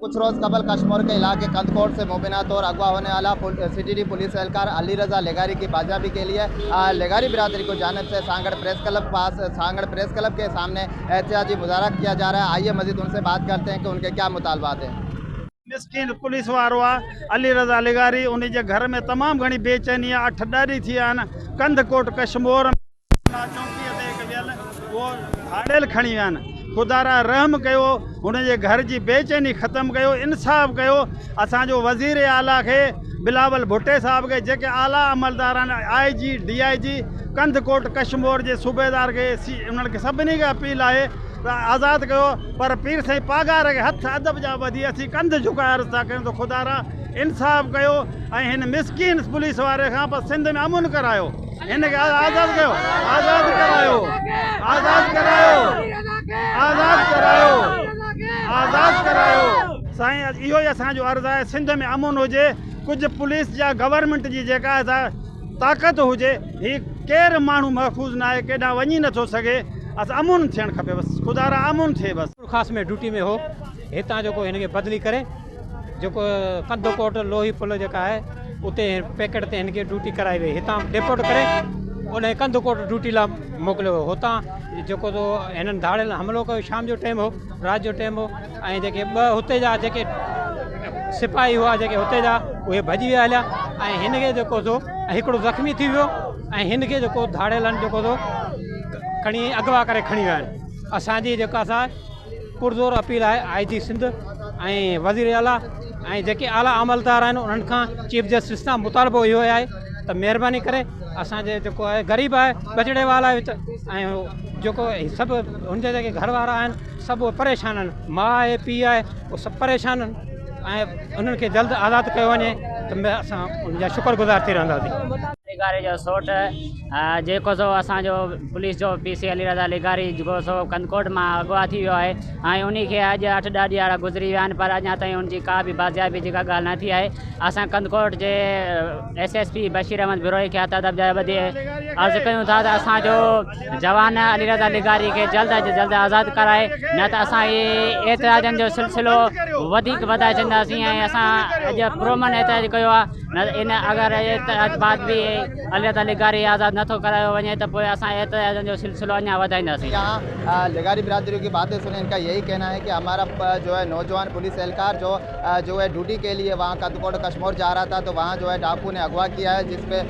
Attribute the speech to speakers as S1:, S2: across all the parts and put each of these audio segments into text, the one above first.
S1: कुछ रोज कबल कश्मोर के इलाके कंदकोट से मुबैना तौर अगवा होने वाला सीटीडी पुलिस एहलकार अली रजा लेघारी की बाजियाबी के लिए लेघारी बिरादरी को जानिब से सांगड़ प्रेस क्लब पास सांगड़ प्रेस क्लब के सामने एहतजाजी मुजाहरा किया जा रहा है। आइए मजीद उनसे बात करते हैं कि उनके क्या मुतालबात हैं।
S2: मिसकीन पुलिस वारो आ अली रज़ा लिगारी, उन जे घर में तमामु घणी बेचैनी आहे। 8 ॾह ॾींहं थी विया आहिनि, कंधकोट कश्मोर चौकीअ ते हिकु वियल उहो धाड़ियल खणी विया आहिनि। ख़ुदारा रहम कयो, हुनजे घर जी बेचैनी ख़तमु कयो, इंसाफ़ कयो। असांजो वज़ीर आला खे बिलावल भुट्टे साहिब खे, जेके आला अमलदार आहिनि, I G D I G Kandhkot Kashmore जे सूबेदार खे, उन्हनि खे सभिनी खे अपील आहे त आज़ादु कयो। पर पीर साईं पागार खे हथ अदब जा ॿधी असीं कंध झुकाए अर्ज़ु था कयूं त ख़ुदारा इंसाफ़ कयो ऐं हिन मिसकीन पुलिस वारे खां पर सिंध में अमुन करायो, हिन खे आज़ादु कयो, आज़ादु करायो, आज़ादु करायो, आज़ादु करायो, आज़ादु करायो। साईं इहो ई असांजो अर्ज़ु आहे, सिंध में अमुन हुजे, कुझु पुलिस जा गवर्नमेंट जी जेका आहे ताक़त हुजे। हीउ केरु माण्हू महफ़ूज़ न आहे, केॾां वञी नथो सघे। असां अमुन थियणु खपे बसि, ख़ुदारा अमुन थिए बसि।
S3: ख़ासि में ड्यूटी में हो, हितां जेको हिनखे बदिली करे जेको कंधकोट लोही पुल जेका आहे उते पैकेट ते हिनखे ड्यूटी कराई वई। हितां डिपोर्ट करे उन कंधकोट ड्यूटी लाइ मोकिलियो वियो। हुतां जेको तो हिननि धाड़ियल हमलो कयो, शाम जो टाइम हो, राति जो टाइम हो, ऐं जेके ॿ हुते जा जेके सिपाही हुआ जेके हुते जा उहे भॼी विया हलिया ऐं हिनखे जेको सो हिकिड़ो ज़ख़्मी थी वियो ऐं हिनखे जेको धाड़ियलनि जेको सो खणी अगवा करे खणी विया आहिनि। असांजी जेका सा पुरज़ोर अपील आहे आई जी सिंध ऐं वज़ीर आला ऐं जेके आला अमलदार आहिनि उन्हनि खां, चीफ जस्टिस सां मुतालबो इहो आहे त महिरबानी करे असांजे जेको आहे ग़रीब आहे, बचड़े वाला आहे ऐं जेको सभु हुनजा जेके घर वारा आहिनि सभु उहे परेशान आहिनि। माउ आहे, पीउ आहे, उहे सभु परेशान आहिनि ऐं उन्हनि खे जल्द आज़ादु कयो वञे त असां उनजा शुक्रगुज़ार थी रहंदासीं।
S4: लिगारी जो सोट जेको सो असांजो पुलिस जो पी सी अली रज़ा लिगारी जेको सो कंदकोट मां अगवा थी वियो आहे ऐं उन खे अॼु 8 ॾह ॾियारा गुज़री विया आहिनि, पर अञा ताईं उनजी का बि बाज़ियाबी जेका ॻाल्हि न थी आहे। असां कंदकोट जे S S P Bashir Ahmed Brohi खे हथ अदब जा ॿधी अर्ज़ु कयूं था त असांजो जवान अली रज़ा लिगारी खे जल्द अज़ जल्द आज़ादु कराए, न त असां इहे एहतिजाजनि जो सिलसिलो वधीक वधाए छॾींदासीं। ऐं असां अॼु पुरअमन एहतिजाज कयो आहे, न इन अगरि एहतिजाज बाद बि अली रज़ा लिगारी आज़ादु नथो करायो वञे त पोइ असां एहतिजाजनि जो सिलसिलो अञा वधाईंदासीं।
S1: यहाँ लिगारी बिरादरी की बातें सुने, इनका यही कहना है कि हमारा जो है नौजवान पुलिस एहलकार जो जो है ड्यूटी के लिए वहाँ कंदकोट कश्मोर जा रहा था तो वहाँ जो है डाकू ने अगवा किया है, जिसपे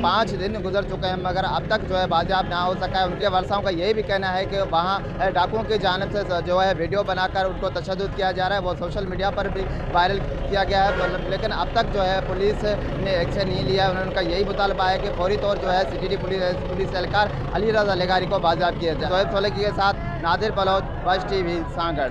S1: 5 दिन गुजर चुके हैं मगर अब तक जो है बाजियाब ना हो सका है। उनके वर्षाओं का यही भी कहना है कि वहाँ डाकुओं की जानिब से जो है वीडियो बनाकर उनको तशद्दुद किया जा रहा है, वो सोशल मीडिया पर भी वायरल किया गया है, लेकिन अब तक जो है पुलिस ने एक्शन नहीं लिया है। उन्होंने यही मुतालबा है कि फौरी तौर जो है सीटीडी पुलिस पुलिस एहलकार अली रजा लेघारी को बाजियाब किया जाए। सोहेब सोलंकी के साथ नादिर बलोच, वश टीवी, सांगड़।